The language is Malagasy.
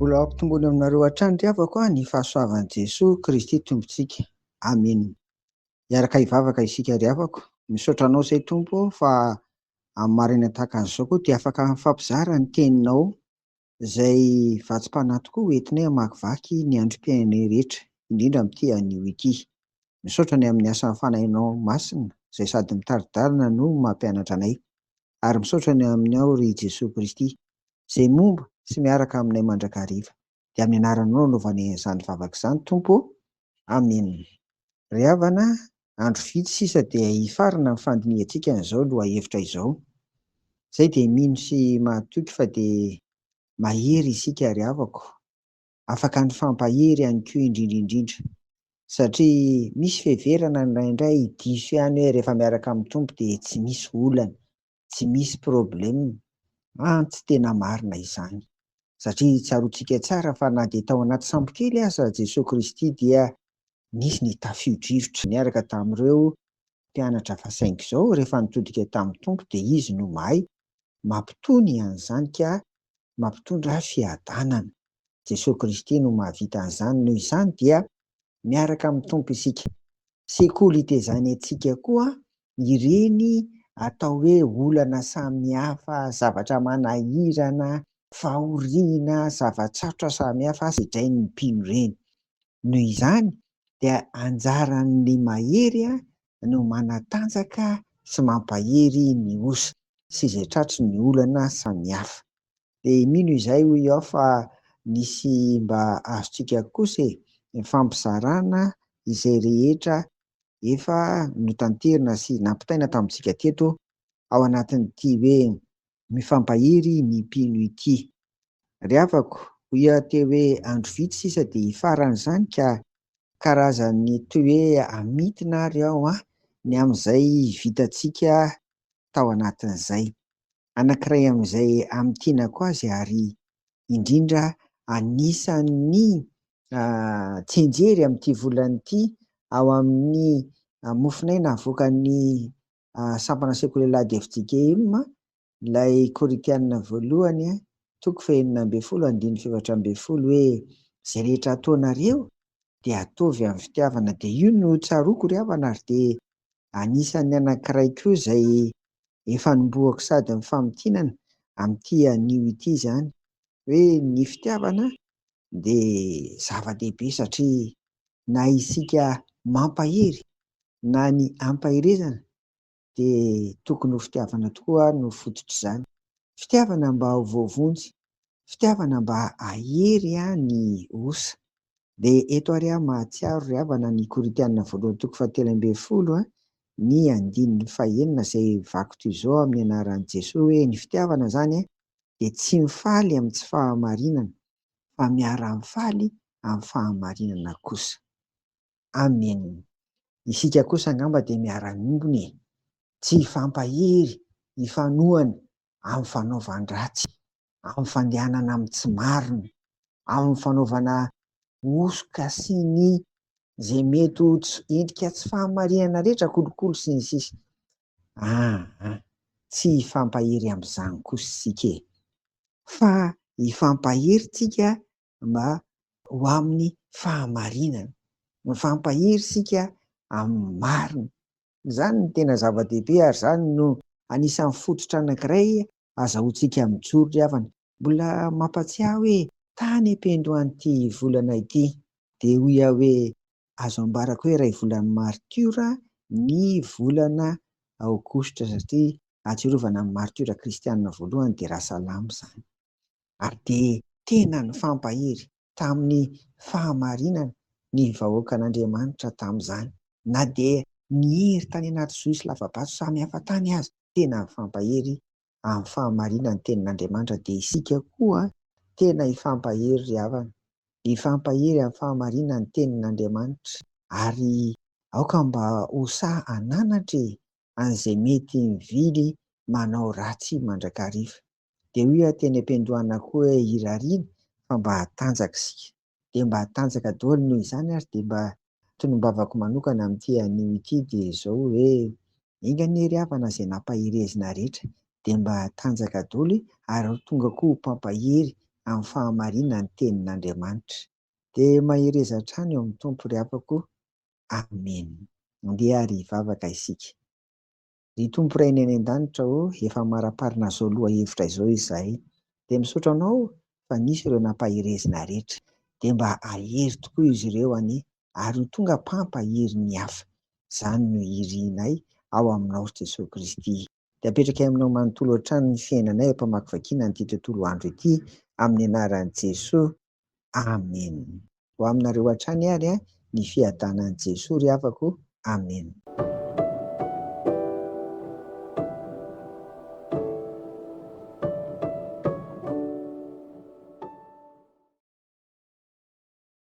Mbola ampitomboina aminareo hatrany ry havako a ny fahasoavan'i Jesoa Kristy Tompontsika. Amena. Hiaraka hivavaka isika ry havako. Misaotra anao izay Tompo fa amin'ny maraina tahaka an'izao koa dia afaka mifampizara ny teninao izay vatsim-panahy tokoa ho entinay hamakivaky ny androm-piainanay rehetra, indrindra amin'ity anio ity. Misaotra ny amin'ny asan'ny Fanahinao Masina izay sady mitari-dalana no mampianatra anay. Ary misaotra ny aminao ry Jesoa Kristy izay momba sy miaraka aminay mandrakariva. Dia amin'ny anaranao no anaovanay an'izany vavaka izany Tompo ô. Amena. Ry havana, andro vitsy sisa dia hifarana ny fandinihantsika an'izao lohahevitra izao. Izay dia mino sy mahatoky fa dia mahery isika ry havako. Afaka nifampahery ihany koa indrindra indrindra. Satria misy fiheverana indraindray diso ihany hoe rehefa miaraka amin'ny Tompo dia tsy misy olana. tsy misy problème an, tsy tena marina izany satria tsaroantsika tsara fa na dia tao anaty sambokely aza Jesoa Kristy dia nisy ny tafio-drivotra niaraka tamin'ireo mpianatra fa saingy izao rehefa nitodika tamin'ny Tompo dia Izy no mahay mampitony an'izany ka mampitondra fiadanana. Jesoa Kristy no mahavita an'izany noho izany dia miaraka amin'ny Tompo isika. Sekoly itezainy antsika koa ireny atao hoe olana samihafa, zavatra manahirana, fahoriana, zava-tsarotra samihafa sedrain'ny mpino ireny. Noho izany dia anjaran'ny mahery no manatanjaka sy mampahery ny osa sy izay tratry ny olana samihafa. Dia mino izahay hoy aho fa nisy mba azontsika kosa e, nifampizarana izay rehetra efa notanterina sy nampitaina tamintsika teto ao anatin'ity hoe mifampahery ny mpino ity. Ry havako, hoy aho teo hoe andro vitsy sisa dia hifarana izany ka karazan'ny toy hoe hamintina ary aho an, ny amin'izay vitantsika tao anatin'izay. Anankiray amin'izay hamintinako azy ary indrindra anisan'ny tsianjery amin'ity volana ity ao amin'ny mofonaina avoakan'ny sampana sekoly alahady fjkm, ilay Korintiana voalohany toko fahenina ambin'ny folo andininy faha efatra ambin'ny folo hoe izay rehetra ataonareo dia ataovy amin'ny fitiavana. Dia io no tsaroako ry havana ary dia anisan'ny anankiray koa izay efa anombohako sady ny famintinana amin'ity anio ity izany hoe ny fitiavana dia zava-dehibe satria na isika mampahery na ny ampaherezana dia tokony ho fitiavana tokoa no fototr'izany. Fitiavana mba ho voavonjy, fitiavana mba hahery ny osa. Dia eto ary aho mahatsiaro ry havana ny Korintiana voalohany toko fahatelo ambin'ny folo ny andininy fahenina izay vaky toy izao amin'ny anaran'i Jesoa hoe ny fitiavana izany dia tsy mifaly amin'ny tsy fahamarinana fa miara-mifaly amin'ny fahamarinana kosa. Amen. Isika kosa angamba dia miara-miombona e! Tsy hifampahery, hifanohana amin'ny fanaovan-dratsy, amin'ny fandehanana amin'ny tsy marina, amin'ny fanaovana hosoka sy ny izay mety ho endrika tsy fahamarinana rehetra, kolikoly sy ny sisa. Aa, tsy hifampahery amin'izany kosa isika e! Fa hifampahery tsika mba ho amin'ny fahamarinana. Mifampahery isika amin'ny marina. Izany no tena zava-dehibe ary izany no anisan'ny fototra anankiray azahoantsika mijoro ry havana. Mbola mampatsiahy hoe tany am-piandohan'ity volana ity dia hoy aho hoe azo ambarako hoe iray volan'ny martiora ny volana aogositra satria ahatsiarovana ny martiora kristianina voalohany dia Rasalama izany. Ary dia tena nifampahery tamin'ny fahamarinana ny vahoakan'Andriamanitra tamin'izany, na dia niery tany anaty zohy sy lava-bato samy hafa tany aza. Tena nifampahery amin'ny fahamarinana ny tenin'Andriamanitra, dia isika koa tena hifampahery ry havana, hifampahery amin'ny fahamarinana ny tenin'Andriamanitra, ary aoka mba ho sahy hananatra e, an'izay mety mivily manao ratsy mandrakariva. Dia hoy aho teny am-piandohana koa hoe irariana fa mba hatanjaka isika. Dia mba hatanjaka daholo noho izany ary dia mba tonom-bavako manokana amin'ity anio ity dia izao hoe enga anie ry havana izay nampaherezina rehetra dia mba hatanjaka daholo ary ho tonga koa ho mpampahery amin'ny fahamarinan'ny tenin'Andriamanitra. Dia mahereza hatrany eo amin'ny Tompo ry havako. Amena. Andeha ary hivavaka isika. Ry Tompo Rainay any an-danitra ô, efa maraparina izao lohahevitra izao izahay. Dia misaotra Anao fa nisy ireo nampaherezina rehetra. Dia mba hahery tokoa izy ireo anie, ary ho tonga mpampahery ny hafa. Izany no irinay ao Aminao ry Jesoa Kristy. Dia apetrakay Aminao manontolo hatrany ny fiainanay am-pamakivakiana an'ity tontolo andro ity, amin'ny anaran'i Jesoa. Amena. Ho aminareo hatrany ary ny fiadanan'i Jesoa ry havako. Amena.